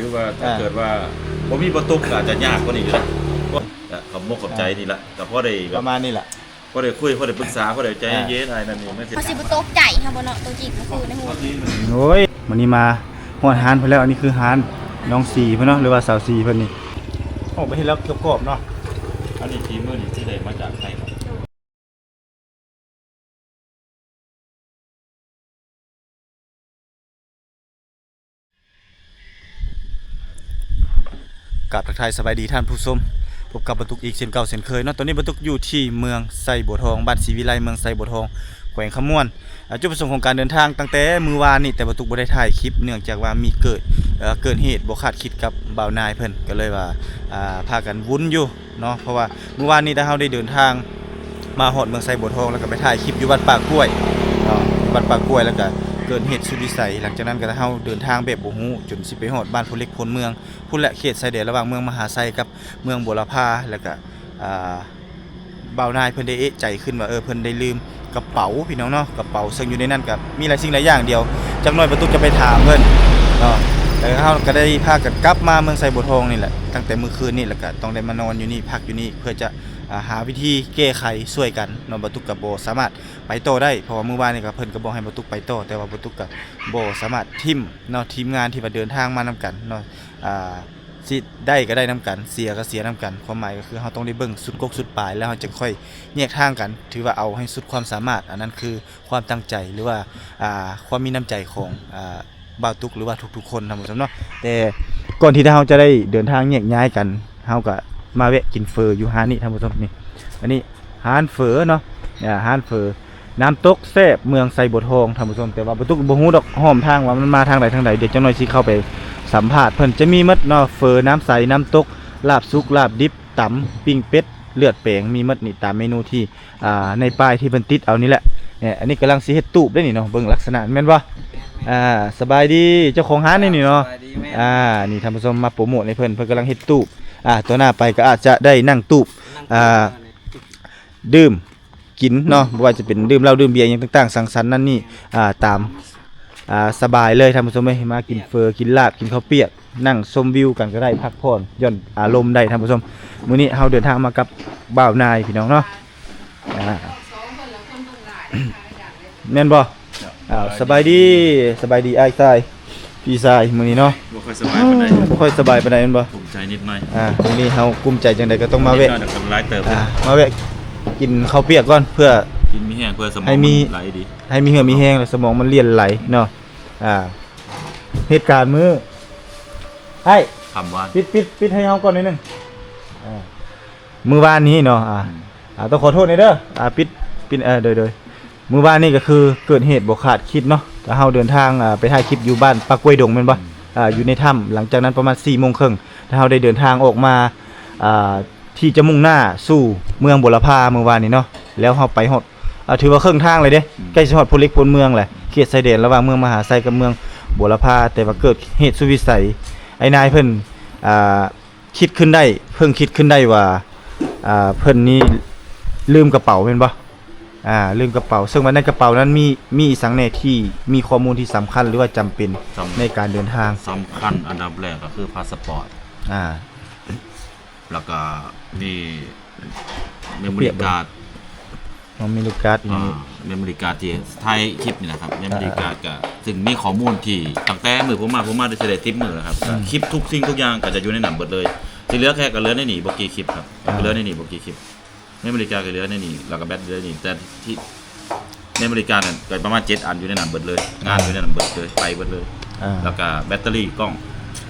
ຄືວ່າຖ້າ ອ່າ ເກີດວ່າບໍ່ມີບໍ່ຕົກກໍອາດຈະຍາກກວ່ານີ້ຢູ່ນະ. ກໍຂອບມົກຂອບໃຈ ອ່າ ນີ້ລະ ກໍພໍໄດ້ແບບ ປະມານນີ້ລະ ພໍໄດ້ຄຸຍ ພໍໄດ້ປຶກສາ ພໍໄດ້ໃຈ ອ່າ ເຢັນໆ ອ້າຍນັ້ນນີ້ ມັນຊິ ເຮົາຊິບໍ່ຕົກໃຈ ເຮົາບໍ່ເນາະ ຕົວຈິງກໍຄືໃນຫູ. ໂອ້ຍ ມື້ນີ້ມາຮອດຮ້ານເພິ່ນແລ້ວ. ອັນນີ້ຄືຮ້ານນ້ອງສີເພິ່ນເນາະ ຫຼືວ່າສາວສີເພິ່ນນີ້. ໂອ້ ໄປເຮັດແລ້ວກອບໆເນາະ. ອັນນີ້ຝີມືນີ້ຊິໄດ້ມາຈາກໃຜເນາະ? ກາບທັກທາຍສະບາຍດີທ່ານຜູ້ຊົມ, ພົບກັບບ່າວຕຸກອີກເຊັ່ນເກົ່າເຊັ່ນເຄີຍເນາະ. ຕອນນີ້ບ່າວຕຸກຢູ່ທີ່ເມືອງໄຊບົວທອງ, ບ້ານສີວິໄລ, ເມືອງໄຊບົວທອງ, ແຂວງຄຳມ່ວນ. ອ່າ ຈຸດປະສົງຂອງການເດີນທາງຕັ້ງແຕ່ມື້ວານນີ້, ແຕ່ບ່າວຕຸກບໍ່ໄດ້ຖ່າຍຄລິບ ເນື່ອງຈາກວ່າມີເກີດ ເອີ ເກີດເຫດບໍ່ຄາດຄິດກັບບ່າວນາຍເພິ່ນ, ກໍເລີຍວ່າ ອ່າ ພາກັນວຸ່ນຢູ່ ເນາະ. ເພາະວ່າມື້ວານນີ້ ທາງເຮົາໄດ້ເດີນທາງມາຮອດເມືອງໄຊບົວທອງ ແລ້ວກໍໄປຖ່າຍຄລິບຢູ່ວັດປ່າກ້ວຍເນາະ, ວັດປ່າກ້ວຍ ແລ້ວກໍເກີດເຫດສຸດວິໄສ. ຫຼັງຈາກນັ້ນກໍ ທາງເຮົາເດີນທາງແບບບໍ່ຮູ້ ຈົນຊິໄປຮອດບ້ານໂພເຫຼັກໂພນເມືອງພຸ້ນແຫຼະ, ເຂດຊາຍແດນລະຫວ່າງເມືອງມະຫາໄຊກັບເມືອງບົວລະພາ. ແລ້ວກໍ ອ່າ ບ່າວນາຍເພິ່ນໄດ້ເອະໃຈຂຶ້ນວ່າ ເອີ ເພິ່ນໄດ້ລືມກະເປົາ ພີ່ນ້ອງເນາະ, ກະເປົາເຊິ່ງຢູ່ໃນນັ້ນກໍມີຫຼາຍສິ່ງຫຼາຍຢ່າງ. ດຽວຈັກໜ່ອຍບ່າວຕຸກຈະໄປຖາມເພິ່ນເນາະ. ແລ້ວເຮົາກໍໄດ້ພາກັນກັບມາເມືອງໄຊບົວທອງນີ້ແຫຼະ ຕັ້ງແຕ່ມື້ຄືນນີ້, ແລ້ວກໍຕ້ອງໄດ້ມານອນຢູ່ນີ້ ພັກຢູ່ນີ້ ເພື່ອຈະ ອ່າ ຫາວິທີແກ້ໄຂຊ່ວຍກັນເນາະ. ບ່າວຕຸກກໍບໍ່ສາມາດໄປຕໍ່ໄດ້ ເພາະວ່າມື້ວານນີ້ກໍເພິ່ນກໍບອກໃຫ້ບ່າວຕຸກໄປຕໍ່, ແຕ່ວ່າບ່າວຕຸກກໍບໍ່ສາມາດຖິ້ມເນາະ ທີມງານທີ່ວ່າເດີນທາງມານຳກັນເນາະ. ອ່າ ຊິໄດ້ກໍໄດ້ນຳກັນ ເສຍກໍເສຍນຳກັນ. ຄວາມໝາຍກໍຄືເຮົາຕ້ອງໄດ້ເບິ່ງສຸດກົກສຸດປາຍ ແລ້ວເຮົາຈຶ່ງຄ່ອຍແຍກທາງກັນ, ຖືວ່າເອົາໃຫ້ສຸດຄວາມສາມາດ. ອັນນັ້ນຄືຄວາມຕັ້ງໃຈ ຫຼືວ່າ ອ່າ ຄວາມມີນ້ຳໃຈຂອງ ອ່າ ບ່າວຕຸກ ຫຼືວ່າທຸກໆຄົນ ທ່ານຜູ້ຊົມເນາະ. ແຕ່ກ່ອນທີ່ເຮົາຈະໄດ້ເດີນທາງແຍກຍ້າຍກັນ ເຮົາກໍມາແວະກິນເຝີຢູ່ຮ້ານນີ້ ທ່ານຜູ້ຊົມ. ນີ້ ອັນນີ້ຮ້ານເຝີເນາະ, ອ່າ ຮ້ານເຝີນ້ຳຕົກແຊບເມືອງໄຊບົວທອງ ທ່ານຜູ້ຊົມ. ແຕ່ວ່າບ່າວຕຸກບໍ່ຮູ້ດອກ ຮ່ອມທາງວ່າມັນມາທາງໃດທາງໃດ. ດຽວຈັກໜ່ອຍຊິເຂົ້າໄປສຳພາດເພິ່ນ. ຈະມີໝົດເນາະ ເຝີ ນ້ຳໃສ ນ້ຳຕົກ ລາບສຸກ ລາບດິບ ຕຳ ປີ້ງເປັດ ເລືອດແປງ ມີໝົດນີ້ ຕາມເມນູທີ່ ອ່າ ໃນປ້າຍທີ່ເພິ່ນຕິດເອົານີ້ແຫຼະ. ນີ້ ອັນນີ້ກຳລັງຊິເຮັດຕູບເດ້ນີ້ເນາະ, ເບິ່ງລັກສະນະ ແມ່ນບໍ່? ອ່າ ສະບາຍດີ ເຈົ້າຂອງຮ້ານນີ້ນີ້ເນາະ. ສະບາຍດີ ແມ່ນ. ອ່າ ນີ້ທ່ານຜູ້ຊົມ ມາໂປຣໂມດໃຫ້ເພິ່ນ, ເພິ່ນກຳລັງເຮັດຕູບ. ອ່າ ຕໍ່ໜ້າໄປກໍອາດຈະໄດ້ນັ່ງຕູບ ນັ່ງຕູບ ອ່າ ເລີຍ ດື່ມ ກິນເນາະ, ບໍ່ວ່າຈະເປັນດື່ມເຫຼົ້າດື່ມເບຍຫຍັງຕ່າງໆ ສັງສັນນັ້ນນີ້ ອ່າ ຕາມ ອ່າ ສະບາຍເລີຍທ່ານຜູ້ຊົມເອີຍ. ມາກິນເຝີ ກິນລາບ ກິນເຂົ້າປຽກ ນັ່ງຊົມວິວກັນກໍໄດ້ ພັກຜ່ອນຢ່ອນອາລົມໄດ້ທ່ານຜູ້ຊົມ. ມື້ນີ້ເຮົາເດີນທາງມາກັບບ່າວນາຍ ພີ່ນ້ອງເນາະ. ອ່າ ແມ່ນບໍ່? ເຈົ້າ ອ່າ ສະບາຍດີ ສະບາຍດີອ້າຍຊາຍ ພີ່ຊາຍ. ມື້ນີ້ເນາະ ບໍ່ຄ່ອຍສະບາຍປານໃດ ບໍ່ຄ່ອຍສະບາຍປານໃດແມ່ນບໍ່? ກຸ້ມໃຈນິດໜ້ອຍ. ອ່າ ມື້ນີ້ເຮົາກຸ້ມໃຈຈັ່ງໃດກໍຕ້ອງມາແວະ ນິດໜ້ອຍແຕ່ກໍຫຼາຍເຕີບ. ອ່າ ມາແວະກິນເຂົ້າປຽກກ່ອນ ເພື່ອກິນມີແຮງ ເພື່ອສະໝອງ ໃຫ້ມີ ມັນໄຫຼດີ ໃຫ້ມີເຫື່ອມີແຮງ ແລ້ວສະໝອງມັນລ່ຽນໄຫຼເນາະ. ອ່າ ເຫດການມື້ ອ້າຍ ຄ່ຳວານ ປິດ ປິດ ປິດໃຫ້ເຮົາກ່ອນໜ້ອຍໜຶ່ງ. ອ່າ ມື້ວານນີ້ເນາະ ອ່າ ອືມ ອ່າ ຕ້ອງຂໍໂທດແດ່ເດີ ອ່າ ປິດ ປິດ ເອີ ໂດຍ ໂດຍ ມື້ວານນີ້ກໍຄືເກີດເຫດບໍ່ຄາດຄິດເນາະ, ຖ້າເຮົາເດີນທາງ ອ່າ ໄປຖ່າຍຄລິບຢູ່ບ້ານປ່າກ້ວຍດົງແມ່ນບໍ່? ອ່າ ຢູ່ໃນຖ້ຳ. ຫຼັງຈາກນັ້ນປະມານສີ່ໂມງເຄິ່ງ ຖ້າເຮົາໄດ້ເດີນທາງອອກມາ ອ່າ ທີ່ຈະມຸ່ງໜ້າສູ່ເມືອງບົວລະພາມື້ວານນີ້ເນາະ, ແລ້ວເຮົາໄປຮອດ ອ່າ ຖືວ່າເຄິ່ງທາງເລີຍເດ້ ອືມ ໃກ້ຊິຮອດໂພເລັກໂພນເມືອງແຫຼະ, ເຂດຊາຍແດນລະຫວ່າງເມືອງມະຫາໄຊກັບເມືອງບົວລະພາ. ແຕ່ວ່າເກີດເຫດສຸດວິໄສ ອ້າຍນາຍເພິ່ນ ອ່າ ຄິດຂຶ້ນໄດ້ ເພິ່ງຄິດຂຶ້ນໄດ້ວ່າ ອ່າ ເພິ່ນນີ້ລືມກະເປົາແມ່ນບໍ່? ອ່າ ລືມກະເປົາ, ເຊິ່ງວ່າໃນກະເປົານັ້ນມີ ມີອີ່ສັງແດ່ທີ່ມີຂໍ້ມູນທີ່ສຳຄັນ ຫຼືວ່າຈຳເປັນ ສຳ ໃນການເດີນທາງ? ສຳຄັນອັນດັບແລກກໍຄືພາສະປອດ ອ່າ ແລ້ວກໍມີເມໂມຣີກາດ ເນາະ ມີລູກກາດອີ່ຫຍັງ ອ່າ ເມໂມຣີກາດທີ່ຖ່າຍຄລິບນີ້ນະຄັບ ເມໂມຣີກາດ ອ່າ ກໍ ຊຶ່ງມີຂໍ້ມູນທີ່ຕັ້ງແຕ່ມື້ຜົມມາ ຜົມມາໄດ້ສິບມື້ແລ້ວຄັບ ອືມ ຄລິບທຸກສິ່ງທຸກຢ່າງກໍຈະຢູ່ໃນນັ້ນເບິດເລີຍ. ທີ່ເຫຼືອແຄ່ກໍເຫຼືອໃນນີ້ບໍ່ກີ່ຄລິບຄັບ ອ່າ ເຫຼືອໃນນີ້ບໍ່ກີ່ຄລິບ ເມໂມຣີກາດກໍເຫຼືອໃນນີ້ ແລ້ວກໍແບັດເຫຼືອໃນນີ້ ແຕ່ທີ່ ໃນອາເມລິການັ້ນກໍປະມານເຈັດອັນຢູ່ໃນນັ້ນເບິດເລີຍ ງານຢູ່ໃນນັ້ນເບິດເລີຍ ໄປເບິດເລີຍ ອ່າ ແລ້ວກໍແບັດເຕີຣີກ້ອງ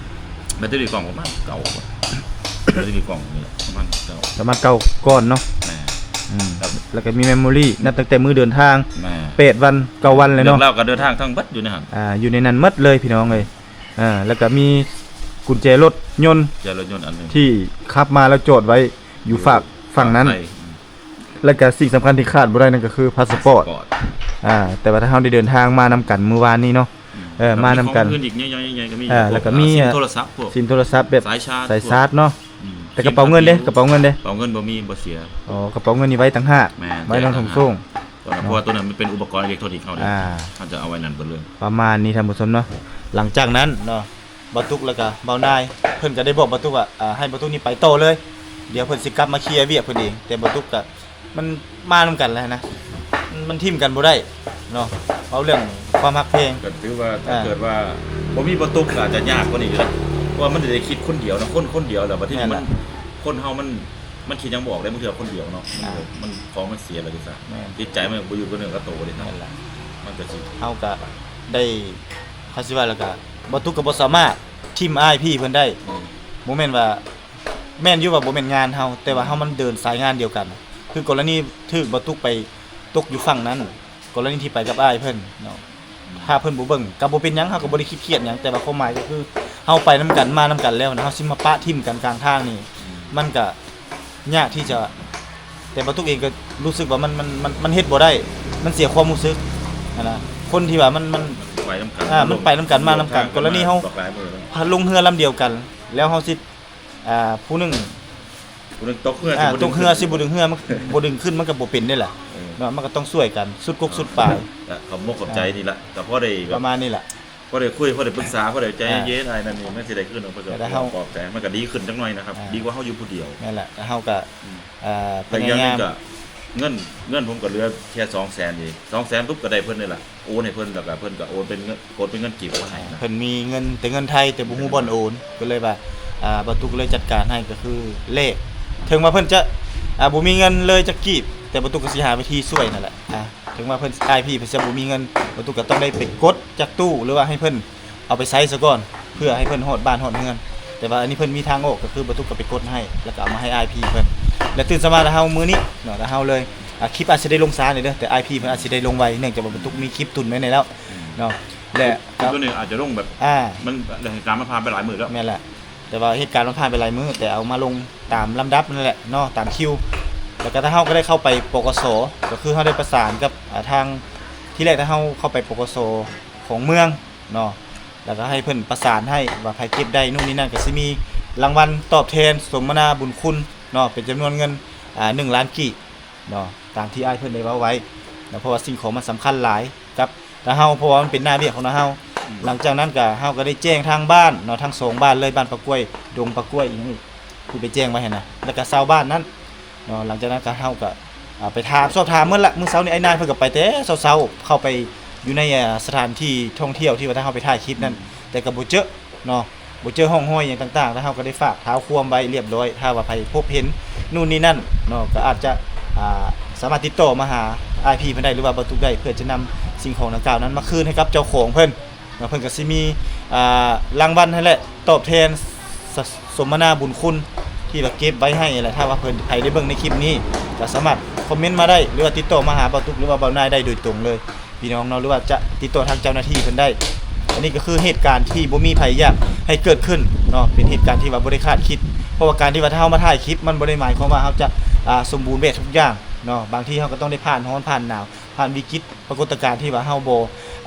ແບັດເຕີຣີກ້ອງປະມານເກົ້າ ແບັດເຕີຣີກ້ອງນີ້ປະມານເກົ້າ ປະມານເກົ້າກ້ອນເນາະ ແມ່ນ ອືມ ແລ້ວ ແລ້ວກໍມີເມໂມຣີ ນັບຕັ້ງແຕ່ມື້ເດີນທາງ ແມ່ນ ແປດວັນ ເກົ້າວັນເລີຍເນາະ ເລື່ອງລາວກໍເດີນທາງທັງເບິດຢູ່ໃນຫັ້ນ ອ່າ ຢູ່ໃນນັ້ນໝົດເລີຍພີ່ນ້ອງເອີຍ ອ່າ ແລ້ວກໍມີກຸນແຈລົດຍົນ ແຈລົດຍົນອັນໜຶ່ງ ທີ່ຂັບມາແລ້ວຈອດໄວ້ຢູ່ຟາກຝັ່ງນັ້ນ ໃສ່ ແລ້ວກະສິ່ງສຳຄັນທີ່ຂາດບໍ່ໄດ້ນັ້ນກໍຄືພາສປອດ ພາສປອດ ອ່າ ແຕ່ວ່າຖ້າເຮົາໄດ້ເດີນທາງມານຳກັນມື້ວານນີ້ເນາະ ອືມ ເອີ ແລ້ວມີ ມານຳກັນ ຂອງອື່ນອີກເຍອະໆ ກໍມີ ເອີ ແລ້ວກໍມີ ອ່າ ຊິມໂທລະສັບ ພວກ ຊິມໂທລະສັບແບບ ສາຍຊາດ ສາຍຊາດເນາະ ອືມ ແຕ່ກະເປົາເງິນເດ້ ກະເປົາເງິນເດ້ ກະເປົາເງິນບໍ່ມີ ບໍ່ເສຍ ອໍ ກະເປົາເງິນນີ້ໄວ້ຕ່າງຫາກ ແມ່ນ ໄວ້ນຳ ແຈກຕ່າງຫາກ ໂສ້ງໆ ເພາະວ່າ ເນາະ ໂຕນັ້ນມັນເປັນອຸປະກອນອີເລັກໂທນິກເຮົາເດ້ ອ່າ ເຮົາຈະເອົາໄວ້ນັ້ນເບິດເລີຍ ປະມານນີ້ທ່ານຜູ້ຊົມເນາະ ຫຼັງຈາກນັ້ນເນາະ ບ່າວຕຸກ ແລ້ວກະບ່າວນາຍ ເພິ່ນກະໄດ້ບອກບ່າວຕຸກວ່າ ອ່າ ໃຫ້ບ່າວຕຸກນີ້ໄປຕໍ່ເລີຍ ດຽວເພິ່ນຊິກັບມາເຄຍວຽກເພິ່ນເອງ ແຕ່ບ່າວຕຸກກະ ມັນມານຳກັນແລ້ວນະ ມັນ ມັນຖິ້ມກັນບໍ່ໄດ້ເນາະ ເວົ້າເລື່ອງຄວາມຮັກແພງ ກໍຖືວ່າ ຖ້າ ອ່າ ເກີດວ່າບໍ່ມີບ່າວຕຸກກໍອາດຈະຍາກກວ່ານີ້ຢູ່ນະ ເພາະວ່າມັນໄດ້ຄິດຄົນດຽວເນາະ ຄົນຄົນດຽວແລ້ວ ບັດທີນີ້ ແມ່ນລະ ມັນ ຄົນເຮົາມັນ ມັນຄິດຫຍັງບໍ່ອອກເດ້ ບາງເທື່ອຄົນດຽວເນາະ ອ່າ ມັນ ຂອງມັນເສຍແລ້ວເດຊະ ແມ່ນ ຈິດໃຈມັນບໍ່ຢູ່ກັບເນື້ອກັບໂຕເດ ແມ່ນລະ ມັນກໍຊິ ເຮົາກໍໄດ້ ເຮົາຊິວ່າແລ້ວກໍ ບ່າວຕຸກກໍບໍ່ສາມາດຖິ້ມອ້າຍພີ່ເພິ່ນໄດ້ ອືມ ບໍ່ແມ່ນວ່າ ແມ່ນຢູ່ວ່າບໍ່ແມ່ນງານເຮົາ ແຕ່ວ່າເຮົາມັນເດີນສາຍງານດຽວກັນ ຄືກໍລະນີຖືກບ່າວຕຸກໄປຕົກຢູ່ຝັ່ງນັ້ນ ກໍລະນີທີ່ໄປກັບອ້າຍເພິ່ນເນາະ ຖ້າເພິ່ນບໍ່ເບິ່ງກໍບໍ່ເປັນຫຍັງ ເຮົາກໍບໍ່ໄດ້ຄິດຄຽດຫຍັງ ແຕ່ວ່າຄວາມໝາຍກໍຄື ເຮົາໄປນຳກັນ ມານຳກັນແລ້ວ ເຮົາຊິມາປະຖິ້ມກັນກາງທາງນີ້ ມັນກະຍາກທີ່ຈະ ແຕ່ບ່າວຕຸກເອງກໍຮູ້ສຶກວ່າມັນ ມັນ ມັນ ມັນເຮັດບໍ່ໄດ້ ມັນເສຍຄວາມຮູ້ສຶກຫັ້ນນະ ຄົນທີ່ວ່າມັນ ມັນ ໄປນຳກັນ ອ່າ ມັນໄປນຳກັນ ມານຳກັນ ກໍລະນີເຮົາ ພາລົງເຮືອລຳດຽວກັນ ແລ້ວເຮົາຊິ ອ່າ ຜູ້ໜຶ່ງ ຜູ້ໜຶ່ງຕົກເຮືອ ອ່າ ຊິບໍ່ດຶງຂຶ້ນ ຕົກເຮືອຊິບໍ່ດຶງເຮືອ ມັນບໍ່ດຶງຂຶ້ນ ມັນກໍບໍ່ເປັນເດ້ລະ ເອີ ເນາະ ມັນກໍຕ້ອງຊ່ວຍກັນ ສຸດກົກສຸດປາຍ ກໍຂອບມົກຂອບໃຈ ອ່າ ນີ້ລະ ກໍພໍໄດ້ແບບ ປະມານນີ້ລະ ພໍໄດ້ຄຸຍ ພໍໄດ້ປຶກສາ ພໍໄດ້ໃຈ ອ່າ ເຢັນ ອ້າຍ ນັ້ນນີ້ ມັນຊິໄດ້ຄືນ ເພິ່ນກໍ ແມ່ນລະ ປອບແປງ ມັນກໍດີຂຶ້ນຈັກໜ້ອຍນະຄັບ ອ່າ ດີກວ່າເຮົາຢູ່ຜູ້ດຽວ ແມ່ນລະ ແຕ່ເຮົາກໍ ອືມ ອ່າ ພະຍາຍາມ ແລະ ອີກຢ່າງໜຶ່ງກໍ ເງິນ ເງິນຜົມກໍເຫຼືອແຄ່ສອງແສນເອງ ສອງແສນປຸບກໍໄດ້ເພິ່ນນີ້ລະ ໂອນໃຫ້ເພິ່ນ ແລ້ວກໍເພິ່ນກໍໂອນເປັນເງິນ ກົດເປັນເງິນກີບມາໃຫ້ນະ ເພິ່ນມີເງິນແຕ່ເງິນໄທ ແຕ່ບໍ່ຮູ້ບ່ອນໂອນ ກໍເລີຍວ່າ ອ່າ ບ່າວຕຸກກໍເລີຍຈັດການໃຫ້ ກໍຄືແລກ ເຖິງວ່າເພິ່ນຈະ ອ່າ ບໍ່ມີເງິນເລີຍຈັກກີບ ແຕ່ບ່າວຕຸກກໍຊິຫາວິທີຊ່ວຍນັ້ນແຫຼະ ອ່າ ເຖິງວ່າເພິ່ນ ອ້າຍພີ່ເພິ່ນຈະບໍ່ມີເງິນ ບ່າວຕຸກກໍຕ້ອງໄດ້ໄປກົດຈາກຕູ້ ຫຼືວ່າໃຫ້ເພິ່ນເອົາໄປໃຊ້ຊະກ່ອນ ເພື່ອໃຫ້ເພິ່ນຮອດບ້ານຮອດເຮືອນ ແຕ່ວ່າອັນນີ້ເພິ່ນມີທາງອອກ ກໍຄືບ່າວຕຸກກໍໄປກົດໃຫ້ ແລ້ວກໍເອົາມາໃຫ້ອ້າຍພີ່ເພິ່ນ ແລະ ຕື່ນເຊົ້າມາແລ້ວເຮົາມື້ນີ້ເນາະ ແລ້ວເຮົາເລີຍ ອ່າ ຄລິບອາດຊິໄດ້ລົງຊ້າໜ້ອຍເດີ້ ແຕ່ອ້າຍພີ່ເພິ່ນອາດຊິໄດ້ລົງໄວ ເນື່ອງຈາກວ່າບ່າວຕຸກມີຄລິບຕຸນໄວ້ໃນແລ້ວ ເນາະ ແລະ ຄລິບຕົວນີ້ອາດຈະລົງແບບ ອ່າ ມັນເຫດການມັນຜ່ານໄປຫຼາຍມື້ແລ້ວ ແມ່ນແຫຼະ ແຕ່ວ່າເຫດການມັນຜ່ານໄປຫຼາຍມື້ ແຕ່ເອົາມາລົງຕາມລຳດັບນັ້ນແຫຼະເນາະ ຕາມຄິວ ແລ້ວກໍຖ້າເຮົາກໍໄດ້ເຂົ້າໄປ ປກສ ກໍຄືເຮົາໄດ້ປະສານກັບ ອ່າ ທາງ ທີແລກຖ້າເຮົາເຂົ້າໄປ ປກສ ຂອງເມືອງເນາະ ແລ້ວກໍໃຫ້ເພິ່ນປະສານໃຫ້ວ່າໃຜເກັບໄດ້ ໂນ່ນນີ້ນັ້ນ ກໍຊິມີລາງວັນຕອບແທນສົມມະນາບຸນຄຸນເນາະ ເປັນຈຳນວນເງິນ ອ່າ ໜຶ່ງລ້ານກີບ ເນາະ ຕາມທີ່ອ້າຍເພິ່ນໄດ້ເວົ້າໄວ້ເນາະ ເພາະວ່າສິ່ງຂອງມັນສຳຄັນຫຼາຍກັບນາເຮົາ ເພາະວ່າມັນເປັນໜ້າວຽກຂອງນາເຮົາ ອືມ ຫຼັງຈາກນັ້ນກະເຮົາກະໄດ້ແຈ້ງທາງບ້ານເນາະ ທັງສອງບ້ານເລີຍ ບ້ານປາກ້ວຍ ດົງປາກ້ວຍອີ່ຫຍັງນີ້ ທີ່ໄປແຈ້ງໄວ້ຫັ້ນນະ ແລ້ວກະຊາວບ້ານນັ້ນເນາະ ຫຼັງຈາກນັ້ນກະເຮົາກະ ອ່າ ໄປຖາມ ສອບຖາມໝົດລະ ມື້ເຊົ້ານີ້ອ້າຍນາຍເພິ່ນກະໄປແຕ່ເຊົ້າໆ ເຂົ້າໄປຢູ່ໃນ ອ່າ ສະຖານທີ່ທ່ອງທ່ຽວທີ່ວ່າເຮົາໄປຖ່າຍຄລິບນັ້ນ ອືມ ແຕ່ກະບໍ່ເຈີເນາະ ບໍ່ເຈີຮ່ອງຮອຍຫຍັງຕ່າງໆ ແລ້ວເຮົາກໍໄດ້ຝາກທ້າວຄວາມໄວ້ລຽບຮ້ອຍ ຖ້າວ່າໃຜພົບເຫັນໂນ່ນນີ້ນັ້ນເນາະ ກໍອາດຈະ ອ່າ ສາມາດຕິດຕໍ່ມາຫາອ້າຍພີ່ເພິ່ນໄດ້ ຫຼືວ່າບ່າວຕຸກໄດ້ ເພື່ອຈະນຳສິ່ງຂອງດັ່ງກ່າວນັ້ນມາຄືນໃຫ້ກັບເຈົ້າຂອງເພິ່ນເນາະ ເພິ່ນກໍຊິມີ ອ່າ ລາງວັນຫັ້ນແຫຼະ ຕອບແທນ ສະ ສົມມະນາບຸນຄຸນທີ່ວ່າເກັບໄວ້ໃຫ້ແຫຼະ ຖ້າວ່າເພິ່ນ ໃຜໄດ້ເບິ່ງໃນຄລິບນີ້ ກໍສາມາດຄອມເມັນມາໄດ້ ຫຼືວ່າຕິດຕໍ່ມາຫາບ່າວຕຸກ ຫຼືວ່າບ່າວນາຍໄດ້ໂດຍຕົງເລີຍ ພີ່ນ້ອງເນາະ ຫຼືວ່າຈະຕິດຕໍ່ທາງເຈົ້າໜ້າທີ່ເພິ່ນໄດ້ ອັນນີ້ກໍຄືເຫດການທີ່ບໍ່ມີໃຜຢາກໃຫ້ເກີດຂຶ້ນເນາະ ເປັນເຫດການທີ່ວ່າບໍ່ໄດ້ຄາດຄິດ ເພາະວ່າການທີ່ວ່າຖ້າເຮົາມາຖ່າຍຄລິບ ມັນບໍ່ໄດ້ໝາຍຄວາມວ່າເຮົາຈະ ອ່າ ສົມບູນແບບທຸກຢ່າງເນາະ ບາງທີເຮົາກໍຕ້ອງໄດ້ຜ່ານຮ້ອນຜ່ານໜາວ ຜ່ານວິກິດປາກົດຕະການທີ່ວ່າເຮົາບໍ່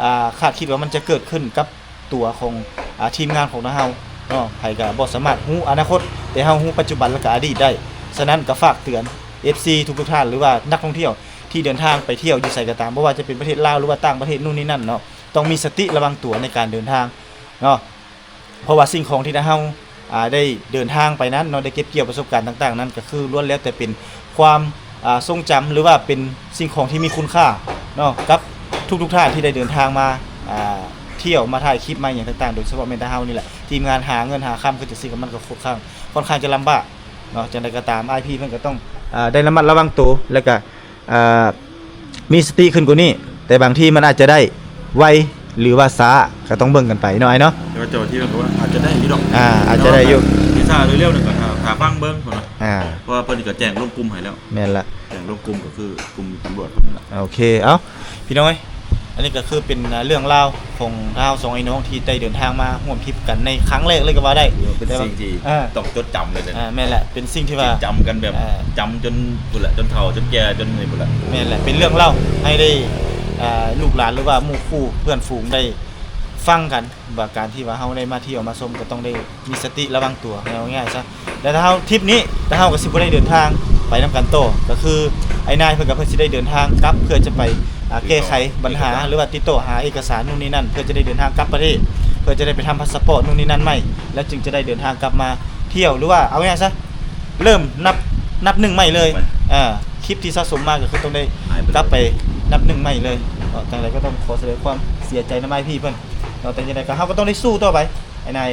ອ່າ ຄາດຄິດວ່າມັນຈະເກີດຂຶ້ນກັບຕົວຂອງ ອ່າ ທີມງານຂອງເຮົາເນາະ ໃຜກໍບໍ່ສາມາດຮູ້ອະນາຄົດ ແຕ່ເຮົາຮູ້ປັດຈຸບັນ ແລະ ກໍອະດີດໄດ້ ສະນັ້ນກໍຝາກເຕືອນ ເອັຟຊີ ທຸກໆທ່ານ ຫຼືວ່ານັກທ່ອງທ່ຽວ ທີ່ເດີນທາງໄປທ່ຽວຢູ່ໃສກໍຕາມ ບໍ່ວ່າຈະເປັນປະເທດລາວ ຫຼືວ່າຕ່າງປະເທດ ໂນ່ນນີ້ນັ້ນເນາະ ຕ້ອງມີສະຕິລະວັງຕົວໃນການເດີນທາງເນາະ ເພາະວ່າສິ່ງຂອງທີ່ເຮົາ ອ່າ ໄດ້ເດີນທາງໄປນັ້ນເນາະ ໄດ້ເກັບກ່ຽວປະສົບການຕ່າງໆນັ້ນ ກໍຄືລ້ວນແລ້ວແຕ່ເປັນຄວາມ ອ່າ ຊົງຈຳ ຫຼືວ່າເປັນສິ່ງຂອງທີ່ມີຄຸນຄ່າເນາະ ກັບທຸກໆທ່ານທີ່ໄດ້ເດີນທາງມາ ອ່າ ທ່ຽວ ມາຖ່າຍຄລິບ ມາຫຍັງຕ່າງໆ ໂດຍສະເພາະແມ່ນແຕ່ເຮົານີ້ແຫຼະ ທີມງານຫາເງິນຫາຄຳ ຄືຈັ່ງຊີ້ ກໍມັນກໍຄ່ອນຂ້າງ ຄ່ອນຂ້າງຈະລຳບາກເນາະ ຈັ່ງໃດກໍຕາມ ອ້າຍພີ່ເພິ່ນກໍຕ້ອງ ອ່າ ໄດ້ລະມັດລະວັງໂຕ ແລ້ວກໍ ອ່າ ມີສະຕິຂຶ້ນກວ່ານີ້ ແຕ່ບາງທີມັນອາດຈະໄດ້ໄວ ຫຼືວ່າຊ້າ ກໍຕ້ອງເບິ່ງກັນໄປເນາະ ອ້າຍເນາະ ແຕ່ວ່າເຈົ້າໜ້າທີ່ເພິ່ນກໍວ່າອາດຈະໄດ້ຢູ່ດອກ ອ່າ ອາດຈະໄດ້ຢູ່ ແຕ່ວ່າຖ້າຊິຊ້າຫຼືເລັວນັ້ນກໍຖ້າ ຖ້າຟັງເບິ່ງເພິ່ນວ່າ ອ່າ ເພາະວ່າເພິ່ນກໍແຈ້ງລົງກຸ່ມໃຫ້ແລ້ວ ແມ່ນລະ ແຈ້ງລົງກຸ່ມກໍຄືກຸ່ມຕຳຫຼວດເພິ່ນລະ ໂອເຄ ເອົ້າ ພີ່ນ້ອງເອີຍ ອັນນີ້ກໍຄືເປັນເລື່ອງລາວຂອງເຮົາສອງອ້າຍນ້ອງທີ່ໄດ້ເດີນທາງມາຮ່ວມທຣິບກັນໃນຄັ້ງແລກເລີຍກໍວ່າໄດ້ ເປັນສິ່ງທີ່ ອ່າ ຕ້ອງຈົດຈຳເລີຍ ອ່າ ແມ່ນແຫຼະ ເປັນສິ່ງທີ່ວ່າ ຈົດຈຳກັນແບບ ອ່າ ຈຳຈົນພຸ້ນແຫຼະ ຈົນເຖົ້າຈົນແກ່ຈົນນີ້ພຸ້ນແຫຼະ ແມ່ນແຫຼະ ເປັນເລື່ອງເລົ່າໃຫ້ໄດ້ ອ່າ ລູກຫຼານ ຫຼືວ່າໝູ່ຄູ່ເພື່ອນຝູງໄດ້ຟັງກັນ ວ່າການທີ່ວ່າເຮົາໄດ້ມາທ່ຽວມາຊົມ ກໍຕ້ອງໄດ້ມີສະຕິລະວັງຕົວ ເອົາງ່າຍໆຊະ ແລະ ຖ້າເຮົາ ທຣິບນີ້ ແຕ່ເຮົາກໍຊິບໍ່ໄດ້ເດີນທາງໄປນຳກັນຕໍ່ ກໍຄືອ້າຍນາຍເພິ່ນກໍເພິ່ນຊິໄດ້ເດີນທາງກັບ ເພື່ອຈະໄປ ອ່າ ແກ້ໄຂບັນຫາ ຫຼືວ່າຕິດຕໍ່ຫາເອກະສານໂນ່ນນີ້ນັ້ນ ເພື່ອຈະໄດ້ເດີນທາງກັບປະເທດ ເພື່ອຈະໄດ້ໄປທຳພາສປອດ ນູ່ນນີ້ນັ້ນໃໝ່ ແລ້ວຈຶ່ງຈະໄດ້ເດີນທາງກັບມາທ່ຽວ ຫຼືວ່າເອົາງ່າຍໆຊະ ເລີ່ມນັບ ນັບໜຶ່ງໃໝ່ເລີຍ. ແມ່ນ. ເອີ ຄລິບທີ່ສະສົມມາກໍຄືຕ້ອງໄດ້ ຫາຍໄປເລີຍ ກັບໄປນັບໜຶ່ງໃໝ່ເລີຍ. ເນາະ ຈັ່ງໃດກໍຕ້ອງຂໍສະແດງຄວາມເສຍໃຈນຳອ້າຍພີ່ເພິ່ນເນາະ. ແຕ່ຈັ່ງໃດກໍເຮົາກໍຕ້ອງໄດ້ສູ້ຕໍ່ໄປ ອ້າຍນາຍ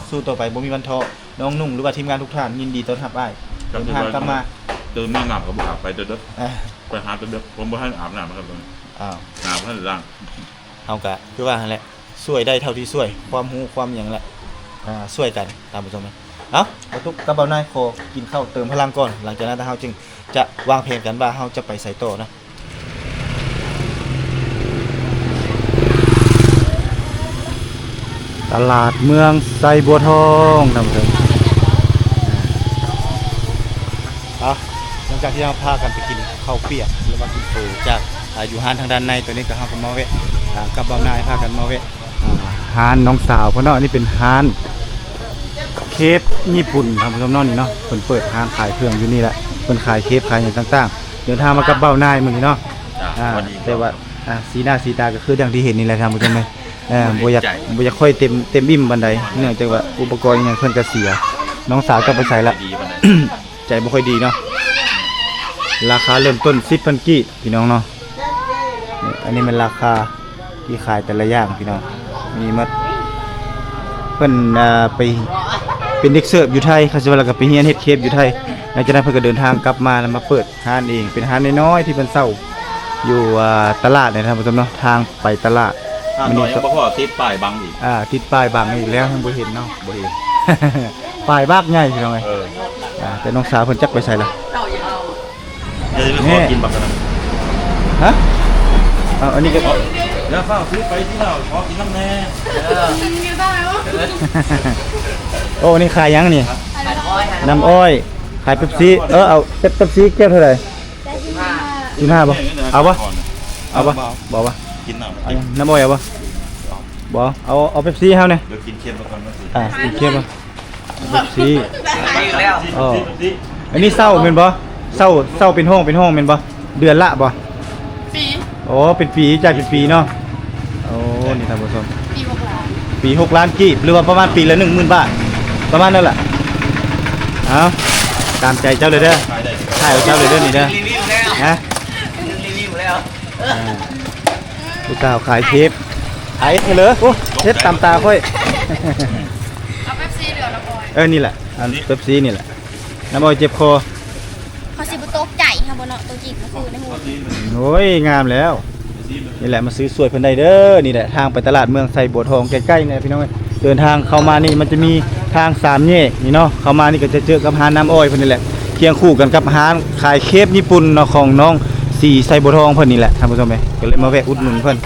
ສູ້ຕໍ່ໄປ ບໍ່ມີວັນທໍ້. ນ້ອງນຸ່ງ ຫຼືວ່າທີມງານທຸກທ່ານ ຍິນດີຕ້ອນຮັບອ້າຍເດີນທາງກັບມາ. ຕື່ນມານ້ຳກໍບໍ່ອາບ ໄປແຕ່ເດິກ ອ່າ ໄປຫາແຕ່ເດິກ ຜົມບໍ່ທັນອາບນ້ຳເລີຍ. ອ້າວ ໜ້າບໍ່ທັນລ້າງ. ເຮົາກະຄືວ່າຫັ້ນແຫຼະ ຊ່ວຍໄດ້ເທົ່າທີ່ຊ່ວຍ ຄວາມຮູ້ຄວາມຫຍັງແຫຼະ ອ່າ ຊ່ວຍກັນທ່ານຜູ້ຊົມ. ເອົ້າ ບ່າວຕຸກກັບບ່າວນາຍ ຂໍກິນເຂົ້າເຕີມພະລັງກ່ອນ ຫຼັງຈາກນັ້ນເຮົາຈຶ່ງຈະວາງແຜນກັນວ່າເຮົາຈະໄປໃສຕໍ່ເນາະ. ຕະຫຼາດເມືອງໄຊບົວທອງ ທ່ານຜູ້ຊົມ. ເອົ້າ ຫຼັງຈາກທີ່ເຮົາພາກັນໄປກິນເຂົ້າປຽກ ຫຼືວ່າກິນໂຕຈາກ ອ່າ ຢູ່ຮ້ານທາງດ້ານໃນ ຕອນນີ້ກໍເຮົາກໍມາແວະ ອ່າ ກັບບ່າວນາຍ ພາກັນມາແວະ ອ່າ ຮ້ານນ້ອງສາວເພິ່ນເນາະ. ອັນນີ້ເປັນຮ້ານເຄບຍີ່ປຸ່ນ ທ່ານຜູ້ຊົມເນາະ. ນີ້ເນາະ ເພິ່ນເປີດຮ້ານຂາຍເຄື່ອງຢູ່ນີ້ແຫຼະ ເພິ່ນຂາຍເຄບຂາຍຫຍັງຕ່າງໆ. ເດີນທາງມາກັບບ່າວນາຍມື້ນີ້ເນາະ. ອ່າ ອ່າ ແຕ່ວ່າ ອ່າ ສີໜ້າສີຕາກໍຄືດັ່ງທີ່ເຫັນນີ້ແຫຼະ ທ່ານຜູ້ຊົມເອີຍ. ເອີ ບໍ່ຢາກ ບໍ່ຢາກຄ່ອຍເຕັມ ເຕັມອີ່ມປານໃດ ເນື່ອງຈາກວ່າອຸປະກອນອີ່ຫຍັງເພິ່ນກໍເສຍ. ນ້ອງສາວເຈົ້າໄປໃສລະ? ໃຈບໍ່ຄ່ອຍດີເນາະ. ລາຄາເລີ່ມຕົ້ນສິບພັນກີບ ພີ່ນ້ອງເນາະ. ນີ້ ອັນນີ້ແມ່ນລາຄາທີ່ຂາຍແຕ່ລະຢ່າງ ພີ່ນ້ອງ ມີໝົດ. ເພິ່ນ ອ່າ ໄປເປັນເດັກເສີບຢູ່ໄທ ເຂົາຊິວ່າ ແລ້ວກໍໄປຮຽນເຮັດເຄບຢູ່ໄທ. ຫຼັງຈາກນັ້ນເພິ່ນກໍເດີນທາງກັບມາ ແລ້ວມາເປີດຮ້ານເອງ ເປັນຮ້ານນ້ອຍໆທີ່ເພິ່ນເຊົ່າຢູ່ ອ່າ ຕະຫຼາດນີ້ ທ່ານຜູ້ຊົມເນາະ. ທາງໄປຕະຫຼາດ ຮ້ານນ້ອຍຍັງບໍ່ພໍ ຕິດປ້າຍບັງອີກ. ອ່າ ຕິດປ້າຍບັງອີກແລ້ວ ຍັງບໍ່ເຫັນເນາະ. ບໍ່ເຫັນ ປ້າຍບັກໃຫຍ່ ພີ່ນ້ອງເອີຍ. ເອີ ອ່າ ແຕ່ນ້ອງສາວເພິ່ນຈັກໄປໃສລະ? ເຈົ້າຢ່າເອົາ ຢ່າໄປຂໍກິນບັກກະນັ້ນ. ຮະ? ເອົາ ອັນນີ້ກໍ ຢ່າຟ້າວຊື້ໄປທີ່ລາວ ຂໍກິນນຳແດ່. ເອີ ໂອ້ ນີ້ຂາຍຫຍັງນີ້? ນ້ຳອ້ອຍ ຂາຍເປັບຊີ. ເອີ ເອົາເປັບ ເປັບຊີແກ້ວເທົ່າໃດ? ສິບຫ້າ ສິບຫ້າບໍ່? ເອົາບໍ່? ເອົາບໍ່? ບໍ່ບໍ່? ກິນນ້ຳ ນ້ຳອ້ອຍເອົາບໍ່? ບໍ່ ເອົາ ເອົາເປັບຊີເຮົາແດ່. ດຽວກິນເຄັມກ່ອນ ອ່າ ກິນເຄັມບໍ່? ເປັບຊີ ອີກແລ້ວ. ອໍ ອັນນີ້ເຊົ່າແມ່ນບໍ່? ເຊົ່າ ເຊົ່າເປັນຫ້ອງ ເປັນຫ້ອງແມ່ນບໍ່? ເດືອນລະບໍ່? ປີ ອໍ ເປັນປີ ຈ່າຍເປັນປີເນາະ. ໂອ້ ນີ້ທ່ານຜູ້ຊົມ ປີຫົກລ້ານ ປີຫົກລ້ານກີບ ຫຼືວ່າປະມານປີລະໜຶ່ງໝື່ນບາດ ປະມານນັ້ນລະ. ເອົາ ຕາມໃຈເຈົ້າເລີຍເດີ ຂາຍເອົາເຈົ້າເລີຍເດີນີ້ເດີ. ຮະ? ອ່າ ຜູ້ສາວຂາຍເຄບ ຂາຍເຮັດເລີຍ. ໂອ້ ເຮັດຕາມຕາຂ້ອຍ. ເອົາເປັບຊີ ຫຼືເອົານ້ຳອ້ອຍ? ເອີ ນີ້ແຫຼະ ອັນເປັບຊີນີ້ແຫຼະ ນ້ຳອ້ອຍເຈັບຄໍ. ເຂົາຊິບໍ່ຕົກໃຈເຮົາບໍ່ເນາະ ໂຕຈິງກໍຄືໃນຮູບ. ໂອ້ຍ ງາມແລ້ວ. ນີ້ແຫຼະ ມາຊື້ຊ່ວຍເພິ່ນໄດ້ເດີ. ນີ້ແຫຼະ ທາງໄປຕະຫຼາດເມືອງໄຊບົວທອງ ໃກ້ໆນີ້ແຫຼະ ພີ່ນ້ອງເອີຍ. ເດີນທາງເຂົ້າມານີ້ ມັນຈະມີທາງສາມແຍກນີ້ເນາະ ເຂົ້າມານີ້ກໍຈະເຈີກັບຮ້ານນ້ຳອ້ອຍເພິ່ນນີ້ແຫຼະ ຄຽງຄູ່ກັນກັບຮ້ານຂາຍເຄບຍີ່ປຸ່ນເນາະ ຂອງນ້ອງສີໄຊບົວທອງເພິ່ນນີ້ແຫຼະ ທ່ານຜູ້ຊົມເອີຍ. ກໍເລີຍມາແວະອຸດໜູນເພິ່ນ.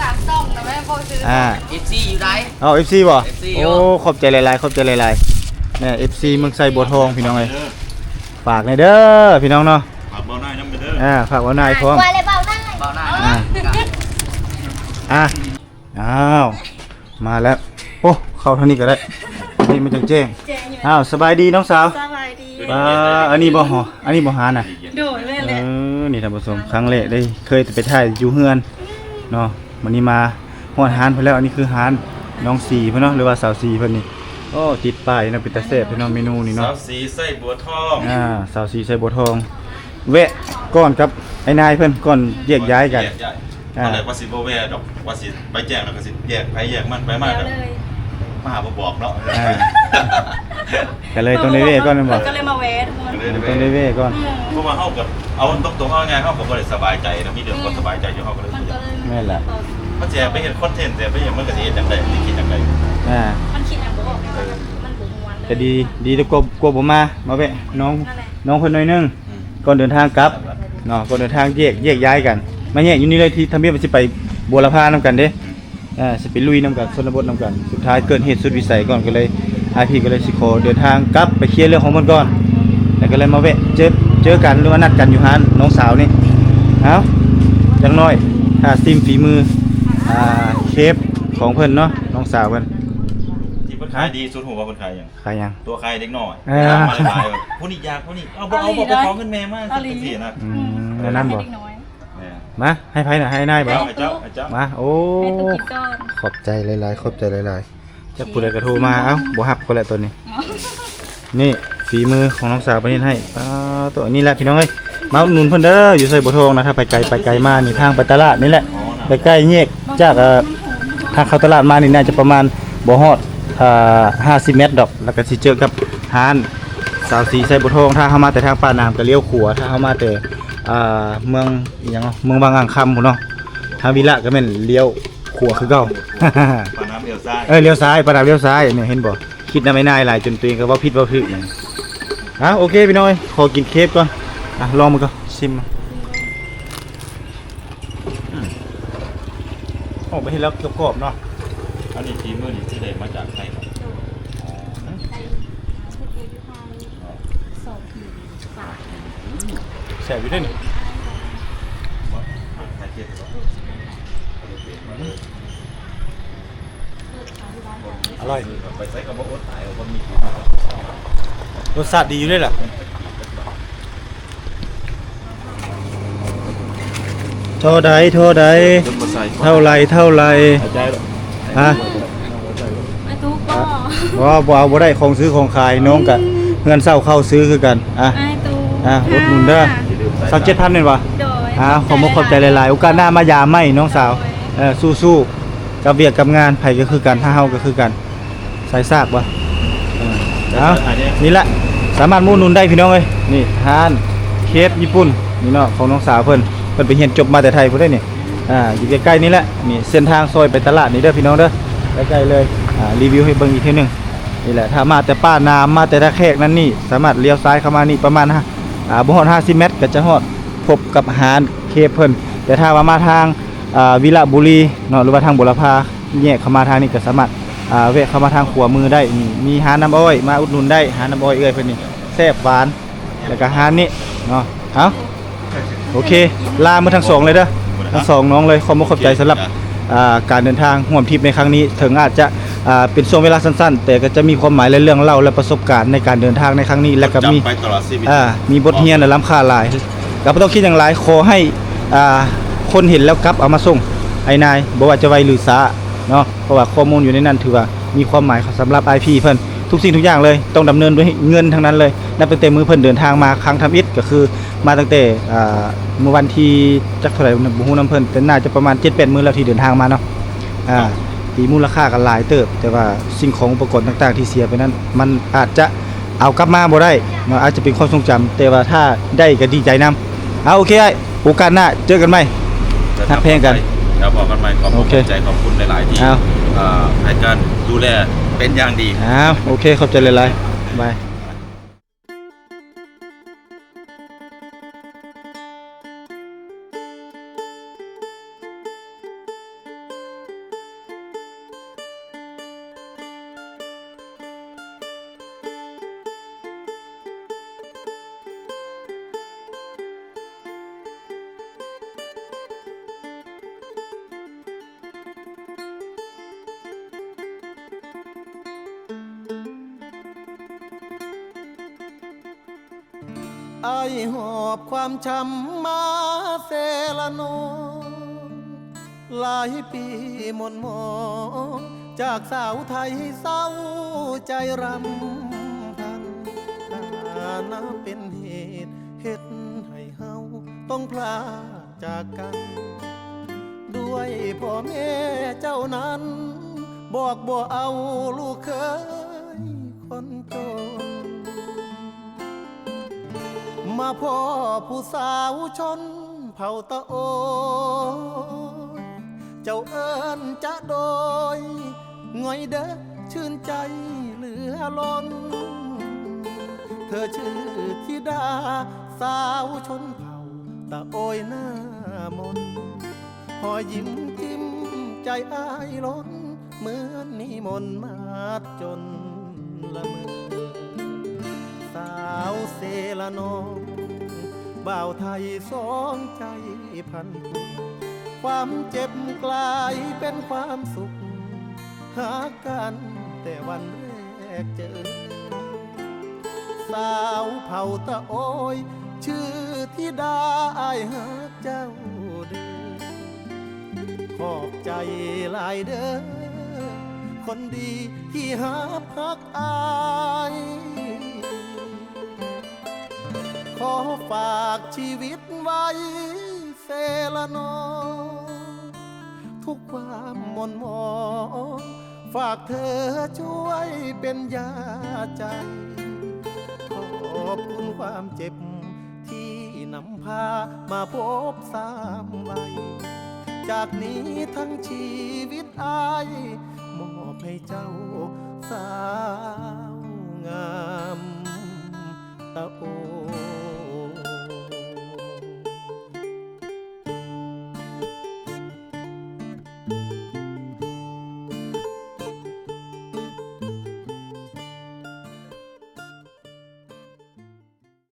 ອ່າ ເອັຟຊີຢູ່ໃດ? ເອົາ ເອັຟຊີບໍ່? ເອັຟຊີຢູ່. ໂອ້ ຂອບໃຈຫຼາຍໆ ຂອບໃຈຫຼາຍໆ ແນ່ ເອັຟຊີເມືອງໄຊບົວທອງ ພີ່ນ້ອງເອີຍ. ຝາກແດ່ເດີພີ່ນ້ອງເນາະ ຝາກເບົານາຍນຳເດີ. ອ່າ ຝາກເບົານາຍພ້ອມ ວ່າແລ້ວເບົານາຍ ເບົານາຍ. ອ່າ ອ່າ ອ້າວ ມາແລ້ວ. ໂອ້ ເຂົ້າທາງນີ້ກໍໄດ້ ນີ້ມັນຈັ່ງແຈ້ງ. ແຈ້ງຢູ່. ອ້າວ ສະບາຍດີນ້ອງສາວ. ສະບາຍດີ. ອ່າ ອັນນີ້ບໍ່ຫໍ ອັນນີ້ບໍ່ຫານນະ? ໂດຍ ແມ່ນແຫຼະ. ເອີ ນີ້ທ່ານຜູ້ຊົມ ຄັ້ງແລກເດ້ ເຄີຍແຕ່ໄປຖ່າຍຢູ່ເຮືອນເນາະ. ມື້ນີ້ມາຮອດຮ້ານເພິ່ນແລ້ວ. ອັນນີ້ຄືຮ້ານນ້ອງສີເພິ່ນເນາະ ຫຼືວ່າສາວສີເພິ່ນນີ້. ໂອ້ ຕິດປ້າຍເນາະ ເປັນຕາແຊບເນາະ ເມນູນີ້ເນາະ. ສາວສີໄຊບົວທອງ. ອ່າ ສາວສີໄຊບົວທອງ ແວະກ່ອນກັບໄອ້ນາຍເພິ່ນ ກ່ອນແຍກຍ້າຍກັນ. ແຍກຍ້າຍ. ອ່າ ຕອນແລກວ່າຊິບໍ່ແວະດອກ ວ່າຊິໄປແຈ້ງ ແລ້ວກໍຊິແຍກໃຜແຍກມັນ ໄປມາກໍມາຫາບໍ່ບອກເນາະ. ອ່າ ກໍເລີຍຕ້ອງໄດ້ແວະກ່ອນແມ່ນບໍ່? ກໍເລີຍມາແວະທຸກຄົນ ຕ້ອງໄດ້ແວະກ່ອນ. ເພາະວ່າເຮົາກໍເອົາຕົງໆ ເອົາງ່າຍໆ ເຮົາກໍບໍ່ໄດ້ສະບາຍໃຈເນາະ ມີເລື່ອງບໍ່ສະບາຍໃຈຢູ່ ເຮົາກໍເລີຍ ມັນກໍເລີຍ ແມ່ນແຫຼະ. ມັນຊິໄປເຮັດຄອນເທັນ ຊິໄປຫຍັງ ມັນກໍຊິເຮັດຈັ່ງໃດ ຊິຄິດຈັ່ງໃດ. ອ່າ ມັນຄິດຫຍັງບໍ່ອອກ ເອີ ມັນບໍ່ມ່ວນເລີຍ. ກໍດີ ດີແຕ່ກວ່າ ກວ່າບໍ່ມາ ມາແວະ ນ້ອງ ນັ້ນແຫຼະ ນ້ອງເພິ່ນໜ້ອຍໜຶ່ງ. ອືມ ກ່ອນເດີນທາງກັບເນາະ ກ່ອນເດີນທາງແຍກ ແຍກຍ້າຍກັນ ມາແຍກຢູ່ນີ້ເລີຍ ທີ່ທຳອິດວ່າຊິໄປບົວລະພານຳກັນເດ້. ອ່າ ຊິໄປລຸຍນຳກັນ ຊົນນະບົດນຳກັນ. ສຸດທ້າຍເກີດເຫດສຸດວິໄສກ່ອນ ກໍເລີຍ ອ້າຍພີ່ກໍເລີຍຊິຂໍເດີນທາງກັບໄປເຄຍເລື່ອງຂອງເພິ່ນກ່ອນ ແລ້ວກໍເລີຍມາແວະເຈີ ເຈີກັນ ຫຼືວ່ານັດກັນຢູ່ຮ້ານນ້ອງສາວນີ້. ເອົ້າ ຢ່າງໜ້ອຍຖ້າຊີມຝີມື ອ່າ ເຄບຂອງເພິ່ນເນາະ ນ້ອງສາວເພິ່ນ. ທີ່ເພິ່ນຂາຍດີສຸດ ຮູ້ວ່າເພິ່ນຂາຍຫຍັງ? ຂາຍຫຍັງ? ຕົວຂາຍເດັກນ້ອຍ. ເອີ ມາຫຼາຍໆ ຜູ້ນີ້ຢາກ ຜູ້ນີ້ ເອົາ ບໍ່ເອົາ ບໍ່ໄປ ເອົາອີ່ຫຼີ ຂໍເງິນແມ່ມາ ຈັ່ງຊີ້ນະ. ອືມ ແນວນັ້ນບໍ່? ເດັກນ້ອຍ. ມາ ໃຫ້ໃຜນະ? ໃຫ້ນາຍບໍ່? ໃຫ້ເຈົ້າ ໃຫ້ເຈົ້າ. ມາ ໂອ້ ເຮັດທຸກິນກ່ອນ. ຂອບໃຈຫຼາຍໆ ຂອບໃຈຫຼາຍໆ. ຈັກຜູ້ໃດກໍໂທມາ ເອົ້າ ບໍ່ຮັບກໍແລ້ວຕອນນີ້. ນີ້ ຝີມືຂອງນ້ອງສາວເພິ່ນເຮັດໃຫ້. ປາໂຕ ນີ້ແຫຼະພີ່ນ້ອງເອີຍ ມາອຸດໜູນເພິ່ນເດີ ຢູ່ໄຊບົວທອງນະ. ຖ້າໄປໄກ ໄປໄກມານີ້ ທາງໄປຕະຫຼາດນີ້ແຫຼະ ໃກ້ໆແຍກຈາກ ເອີ ທາງເຂົ້າຕະຫຼາດມານີ້ ໜ້າຈະປະມານບໍ່ຮອດ ເອີ ຫ້າສິບແມັດດອກ ແລ້ວກໍຊິເຈີກັບຮ້ານສາວສີໄຊບົວທອງ. ຖ້າເຮົາມາແຕ່ທາງປາກນ້ຳກໍລ້ຽວຂວາ ຖ້າເຮົາມາແຕ່ ອ່າ ເມືອງ ອີ່ຫຍັງເນາະ ເມືອງວັງອ່າງຄຳພຸ້ນເນາະ ທາງວິລະກໍແມ່ນລ້ຽວຂວາຄືເກົ່າ. ປາກນ້ຳລ້ຽວຊ້າຍ ເອີ ລ້ຽວຊ້າຍ ປາກນ້ຳລ້ຽວຊ້າຍ. ນີ້ເຫັນບໍ່? ຄິດນຳໄອ້ນາຍຫຼາຍຈົນຕົວເອງກໍເວົ້າຜິດເວົ້າຖືກ. ອ່າ ໂອເຄພີ່ນ້ອງເອີຍ ຂໍກິນເຄບກ່ອນ. ອ່າ ລອງເບິ່ງກ່ອນ ຊິມ. ອືມ ໂອ້ ໄປເຮັດແລ້ວກອບໆເນາະ. ອັນນີ້ສີມືນີ້ຊິໄດ້ມາຈາກໄທບໍ່? ໂດຍ ໄທ ເຮັດຢູ່ທາງສອງປີ ສາມປີ. ແຊບຢູ່ເດ້ນີ້. ອະລ່ອຍ ໄປໃສກໍບໍ່ອົດຕາຍ ຄົນມີ ລົດຊາດດີຢູ່ເດ້ລະ. ເທົ່າໃດ ເທົ່າໃດ ເທົ່າໃດ ເທົ່າໃດ? ຮະ? ບໍ່ ບໍ່ເອົາ ບໍ່ໄດ້ ຂອງຊື້ຂອງຂາຍ ນ້ອງກະເຮືອນເຊົ່າເຂົ້າຊື້ຄືກັນ. ອ່ະ ອ່ະ ອຸດໜູນເດີ. ຊາວເຈັດພັນແມ່ນບໍ່? ໂດຍ ອ່າ ຂອບອົກຂອບໃຈຫຼາຍໆ. ໂອກາດໜ້າມາຢາມໃໝ່ນ້ອງສາວ. ເອີ ສູ້ໆ ກັບວຽກກັບງານ ໃຜກໍຄືກັນ ຖ້າເຮົາກໍຄືກັນ. ສາຍສາກບໍ່? ເອີ ເອົາ ນີ້ແຫຼະ ສາມາດມາອຸດໜູນໄດ້ພີ່ນ້ອງເອີຍ. ນີ້ຮ້ານເຄບຍີ່ປຸ່ນນີ້ເນາະ ຂອງນ້ອງສາວເພິ່ນ ເພິ່ນໄປຮຽນຈົບມາແຕ່ໄທພຸ້ນເດ້ນີ້. ອ່າ ຢູ່ໃກ້ໆນີ້ແຫຼະ ນີ້ເສັ້ນທາງຊອຍໄປຕະຫຼາດນີ້ເດີພີ່ນ້ອງເດີ ໃກ້ໆເລີຍ. ອ່າ ຣີວິວໃຫ້ເບິ່ງອີກເທື່ອໜຶ່ງ. ນີ້ແຫຼະ ຖ້າມາແຕ່ປາກນ້ຳ ມາແຕ່ທ່າແຂກນັ້ນນີ້ ສາມາດລ້ຽວຊ້າຍເຂົ້າມານີ້ປະມານ ອ່າ ບໍ່ຮອດຫ້າສິບແມັດ ກໍຈະຮອດ ພົບກັບຮ້ານເຄບເພິ່ນ. ແຕ່ຖ້າວ່າມາທາງ ອ່າ ວິລະບູລີເນາະ ຫຼືວ່າທາງບົວລະພາ ແຍກເຂົ້າມາທາງນີ້ກໍສາມາດ ອ່າ ແວະເຂົ້າມາທາງຂວາມືໄດ້. ນີ້ມີຮ້ານນ້ຳອ້ອຍ ມາອຸດໜູນໄດ້ ຮ້ານນ້ຳອ້ອຍເອື້ອຍເພິ່ນນີ້ ແຊບຫວານ. ແລ້ວກໍຮ້ານນີ້ເນາະ. ເອົ້າ ໂອເຄ ລາໝົດທັງສອງເລີຍເດີ ທັງສອງນ້ອງເລີຍ. ຂອບອົກຂອບໃຈສຳລັບ ອ່າ ການເດີນທາງຮ່ວມທຣິບໃນຄັ້ງນີ້. ເຖິງອາດຈະ ອ່າ ເປັນຊ່ວງເວລາສັ້ນໆ ແຕ່ກໍຈະມີຄວາມໝາຍ ແລະ ເລື່ອງເລົ່າ ແລະ ປະສົບການໃນການເດີນທາງໃນຄັ້ງນີ້ ແລະ ກໍມີ ອ່າ ມີບົດຮຽນອັນລ້ຳຄ່າຫຼາຍ. ກໍບໍ່ຕ້ອງຄິດຫຍັງຫຼາຍ ຂໍໃຫ້ ອ່າ ຄົນເຫັນແລ້ວກັບເອົາມາສົ່ງໄອ້ນາຍ ບໍ່ວ່າຈະໄວຫຼືຊ້າເນາະ ເພາະວ່າຂໍ້ມູນຢູ່ໃນນັ້ນຖືວ່າມີຄວາມໝາຍສຳລັບອ້າຍພີ່ເພິ່ນ. ທຸກສິ່ງທຸກຢ່າງເລີຍ ຕ້ອງດຳເນີນດ້ວຍເງິນທັງນັ້ນເລີຍ. ນັບຕັ້ງແຕ່ມື້ເພິ່ນເດີນທາງມາຄັ້ງທຳອິດ ກໍຄືມາຕັ້ງແຕ່ ອ່າ ມື້ວັນທີຈັກເທົ່າໃດບໍ່ຮູ້ນຳເພິ່ນ ແຕ່ໜ້າຈະປະມານເຈັດແປດມື້ແລ້ວທີ່ເດີນທາງມາເນາະ. ອ່າ ຕີມູນລະຄ່າກໍຫຼາຍເຕີບ ແຕ່ວ່າສິ່ງຂອງອຸປະກອນຕ່າງໆທີ່ເສຍໄປນັ້ນ ມັນອາດຈະເອົາກັບມາບໍ່ໄດ້ເນາະ ອາດຈະເປັນຄວາມຊົງຈຳ ແຕ່ວ່າຖ້າໄດ້ກໍດີໃຈນຳ. ເອົາ ໂອເຄອ້າຍ ໂອກາດໜ້າເຈີກັນໃໝ່ ຮັກແພງກັນ ແລ້ວພໍ້ກັນໃໝ່. ຂອບ ໂອເຄ ໃຈ ຂອບຄຸນຫຼາຍໆທີ່ ເອົາ ເອີ ໃຫ້ການດູແລເປັນຢ່າງດີ. ເອົາ ໂອເຄ ຂອບໃຈຫຼາຍໆ ບາຍ. ອ້າຍຫອບຄວາມຊ້ຳມາເຊລະໂນ ຫຼາຍປີໝົນໝອງ ຈາກສາວໄທເສົ້າໃຈຣຳພັນ ຖານະເປັນເຫດເຮັດໃຫ້ເຮົາຕ້ອງພລາກ ຈາກກັນ ດ້ວຍພໍ່ແມ່ເຈົ້ານັ້ນ ບອກບໍ່ເອົາລູກເຂີຍຄົນຈົນ ມາພໍ້ຜູ້ສາວຊົນເຜົ່າຕະໂອຍ ເຈົ້າເອີ້ນຈະໂດຍ ງອຍເດີ ຊື່ນໃຈເຫຼືອລົ້ນ ເທີຊື່ທິດາສາວຊົນເຜົ່າຕະໂອຍໜ້າມົນ ຮອຍຍິ້ມຈິ້ມໃຈອ້າຍລົ້ນ ເໝືອນນິມົນມາຈົນລະເມີ ສາວເຊລະນອງ ບ່າວໄທສອງໃຈພັນຜູກ ຄວາມເຈັບກລາຍເປັນຄວາມສຸກ ຮັກກັນແຕ່ວັນແລກເຈີ ສາວເຜົ່າຕະໂອຍ ຊື່ທິດາ ອ້າຍຮັກເຈົ້າເດີ ຂອບໃຈຫຼາຍເດີ. ຄົນດີທີ່ຮັບຮັກອ້າຍ ຂໍຝາກຊີວິດໄວ້ເສລະໜໍ ທຸກຄວາມໝົ່ນໝອງ ຝາກເທີຊ່ວຍເປັນຢາໃຈ ຂອບຄຸນຄວາມເຈັບ ທີ່ນຳພາມາພົບຊ້ຳໄວ້ ຈາກນີ້ທັງຊີວິດອ້າຍ ມອບໃຫ້ເຈົ້າສາວງາມຕາໂອ.